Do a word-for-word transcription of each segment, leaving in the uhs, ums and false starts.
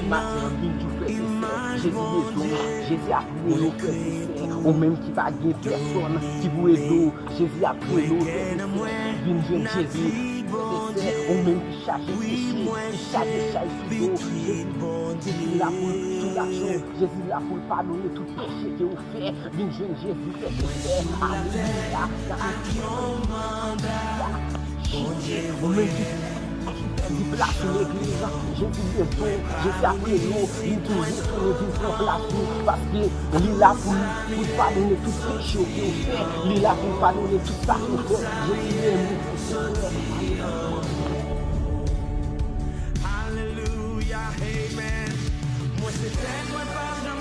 Maten an, vin jwenn frè e sè. Jezi bezwen w. Jezi ap rele w frè e sè. Ou menm ki pa gen pèsonn ki pou ede w, Jezi ap rele w frè e sè. Vin jwenn Jezi frè e sè. Ou menm ki chaje peche, ki chaje chay sou do w, Jezi, Jezi la pou l soulaje w. Jezi la pou l padone tout peche ke ou fè. Vin jwenn Jezi frè e sè. Alelouya. Ou menm ki pèdi plas ou legliz, Jezi bezwen w, Jezi ap rele w, li toujou tounen vin pran plas ou, paske li la pou, pou l padone tout peche w ke w fè, li la pou l padone tout sa ke w fè, Jezi renmen w. Alelouya, amen. Mwen se tèt mwen pa janm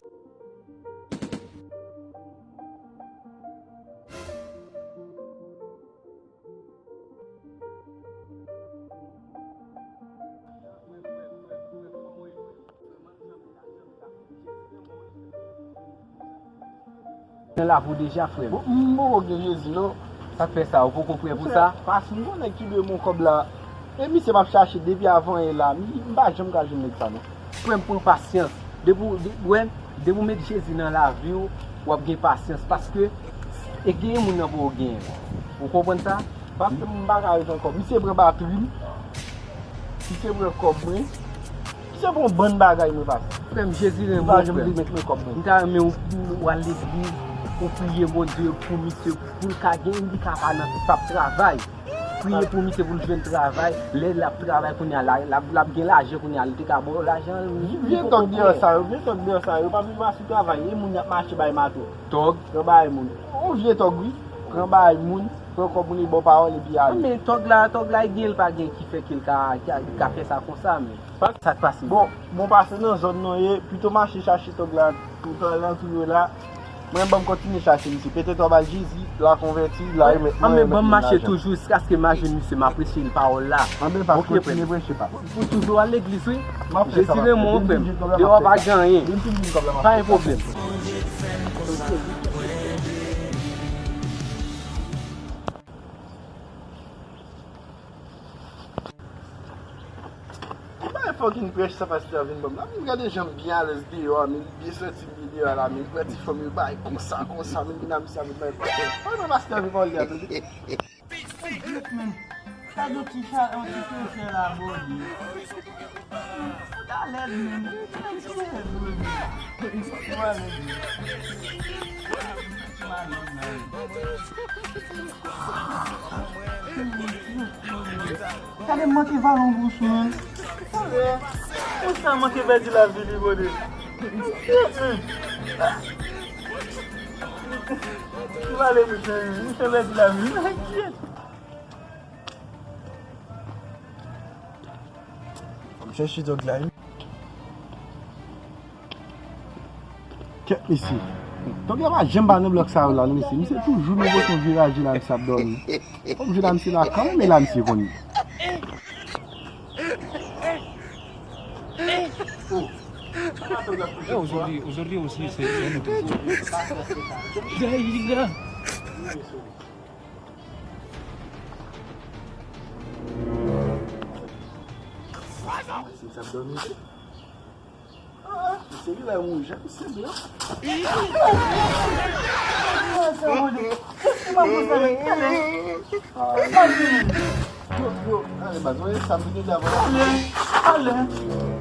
Nan lavi w deja, frè m. Bon, m poko gen Jezi, non. Sa k fè sa? Ou poko prè pou sa? Pas m konnen ki dwe bon kòb la. E misye m ap chache depi avan yè la. M, m pa janm ka jwenn nèg sa, non. Frè m, pran pasyans. Depi w, de, wè, depi w met Jezi nan lavi w, w ap gen pasyans. Paske, e genyen moun nan poko genyen. Ou konprann sa? Paske m pa ka ret ankò. Misye pran batri m. Misye pran kòb mwen. Misye pran bann bagay mwen, pas. Frè m, Jezi renmen w, frè m. M ta renmen w, w al legliz, ou priye Bondye pou misye, pou l ka gen, li ka pa nan, p ap travay. Priye pou misye pou l jwenn travay. Lè l ap travay kounye a, l ap, l ap gen lajan kounye a, li te ka ba w lajan. Vye tòg deyò sa yo, vye tòg deyò sa yo, pa vin mache travay. E moun y ap mache bay mato. Tòg. Pran bagay moun. Ou vye tòg, wi. Pran bagay moun, pran kòb moun, li ba w pawòl epi ale. Men tòg la, tòg la, e gen l pa gen ki fè ke l ka, ka, ka fè sa konsa, men. Sa k pase? Bon, bon, pase nan zòn nou ye, pito mache chache tòg la, tout alantou yo la. Mwen, ban m kontinye chache misye. Petèt w ap al Jezi, l a konvèti, l a remèt mwen, remèt mwen lajan. Ban m mache toujou jiskaske m a jwenn misye, m ap preche l pawòl la. Anben, pas, kontinye preche pa. Ou toujou al legliz, wi. M ap fè sa, m ap fè. Jezi renmen w, frè m. Depi w ap al gen anyen. Vin fin vin kòb la, m ap fè sa. Pa gen pwoblèm. Bay fucking prèch sa pastè a vin ban m la. Men gade jan m byen alèz deyò a, men byen santi m byen deyò a la, men pran ti fanm yo bay konsa, konsa, men vin a misye a vin bay konsa. Ay, men pastè a vin kòl li a, tande. Shit, man. Gade yon ti cha-, yon ti frechè la, bòdye. Ou ta lèd, man. Ou ta lèd, bòdye. Ou ta lèd, man. Ou ta lèd, man. Gade m manke vale yon bouch, man. Ou sa manke pèdi lavi li, bòdye. Ou vale misye, misye pèdi lavi. Fò m chèche tòg la, wi. Kèt mesye. Tòg la pa janm pa nan blòk sa yo la, non, mesye. Misye toujou nan bòt yon vye raje la, misye ap dòmi. Fò m jwenn a misye la kanmenm, e la misye konn ye. Oh. Aujourd'hui, aujourd'hui aussi, c'est un autre jour. Daïla. Misye ap dòmi, mesye. Ah, misye genlè wouj, misye blan. Ah, sa mwen de. Kèske m ap konsa, men? Talè. Talè. Yo, yo, talè, baz, wè sa m vin de avan. Talè. Talè.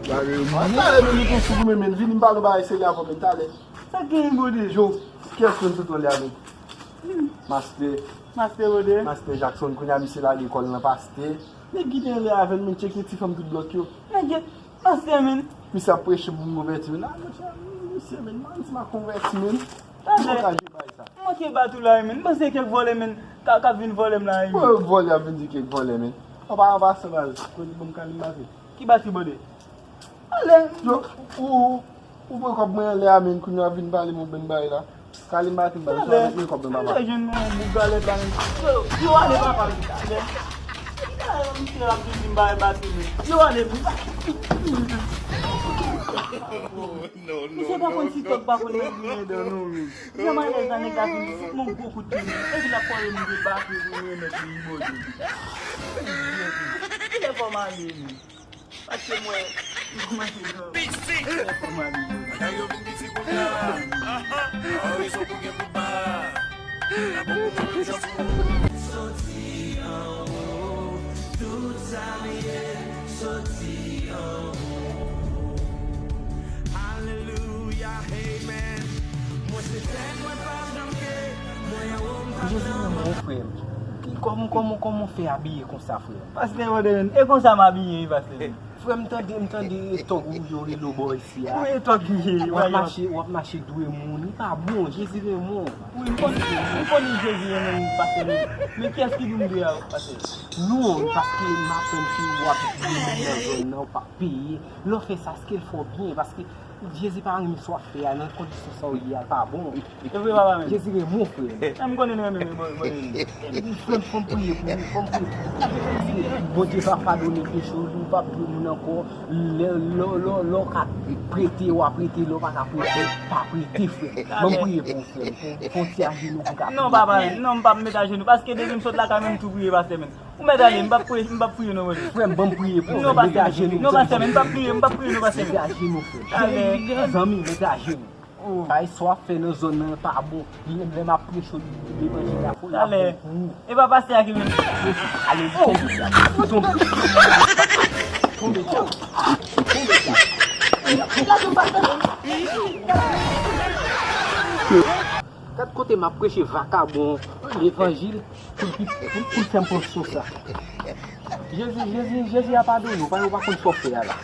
Talè, men li gon sou goumen, men vini m pale yon bagay serye avè w, men talè. Sa k genyen, bòdye? Yo, kiyès menm sot wè li avè m? Mastè. Mastè, bòdye. Mastè Jackson, kounye a misye lage kò l nan pastè. Nèg ki te anlè avè l, men tcheke ti fanm tout blòk yo. Nèg yo, pastè, men. Misye ap preche pou m konvèti, men. Ah, mesye, misye, men, man, si m a konvèti, men. Talè. Mwen ka jwe bay sa. M manke bat ou la, men. M panse kèk vòlè, men, ka, ka vin vòlè m la, men. Mwen vòlè ap vin di kèk vòlè, men. Anpa, anpa, san baz. Kote bon m ka li m bati. Ki bati, bòdye? Alè, yo, ou, ou pran kòb mwen anlè a, men kounye a vin pale m yon bann bagay la. Kale m bati m bal, sa met men kòb nan papa. Alè jwenn yon bout galèt la, men. Yo, yo, ale papa, alè. Alè, misye ap di m bay bati, men. Yo, ale, men. Misye pa konn si tòg pa konn met griyen dan nou, men. Jan m alèz la, nèg la vin fout m yon gwo kout pye, men. Epi l ap kòle m de bati pou m remèt li, bòdye. Kilè fò m ale, men? Paske mwen, mwen kòmanse jan. Bagay yo vin piti kounye a. Ahan. Awa, rezon pou gen kout ba. N ap bon pou moun jan pou ou. Soti anwo, tout sa m ye, soti anwo. Alelouya, amen. Mwen se tèt mwen p ap janm ke, mwen anwo m p ap janm. Jezi, mwen, frè m. Kòman, kòman, kòman w fè abiye konsa, frè m? Pastè Roderen, e konsa m abiye, wi, pastè. Frè m, tande, m tande e tòg ou yo rele w bò isi a. Wi, e tòg li ye, w ap mache, w ap mache dwe moun. Li pa bon, Jezi renmen w. Wi, m konn, m konn Jezi renmen m, pastè, men, men kiyès ki di w m dwe a, pastè? Non, paske m aprann ke w ap dwe moun nan zòn nan, w pa peye. Lè w fè sa, èske l fè w byen? Paske Jezi pa renmen sa w ap fè a nan kondisyon sa w ye a, l pa bon. E vre, papa, men. Jezi renmen w, frè m. E, m konnen l renmen m, bon, bon, bon. Frè m, fò m priye pou ou, fò m priye pou ou. Bondye va padone peche w, ou p ap dwe moun ankò. Lè, lè, lè, lè w ka prete, w a prete, lè w pa ka prete, pa prete, frè m. Ban m priye pou ou, frè m. Fò, fò w ti ajenou pou w ka priye. Non, papa, non, m p ap met ajenou, paske depi m sot lakay mwen, m tou priye, pastè, men. Ou mèt ale, m p ap priye, m p ap priye non, Bondye. Frè m, ban m priye pou ou. Non, pastè, non, pastè, men m p ap priye, m p ap priye non, pastè, men. Mete ajenou, frè m. Mete ajenou, frè m. Mete ajenou. Bagay sa w ap fè nan zòn nan pa bon. Lè, lè m ap preche levanjil la, fò l ap bon pou ou. E pa pastè a ki vin. Ale, tonbe. Tonbe. Tonbe, djab. Tonbe, djab. Gad kote m ap preche vakabon levanjil. Pou, pou, pou, pou l fè m pran sos la. Jezi, Jezi, Jezi a padone w, pa, ou pa konn sa w fè a la.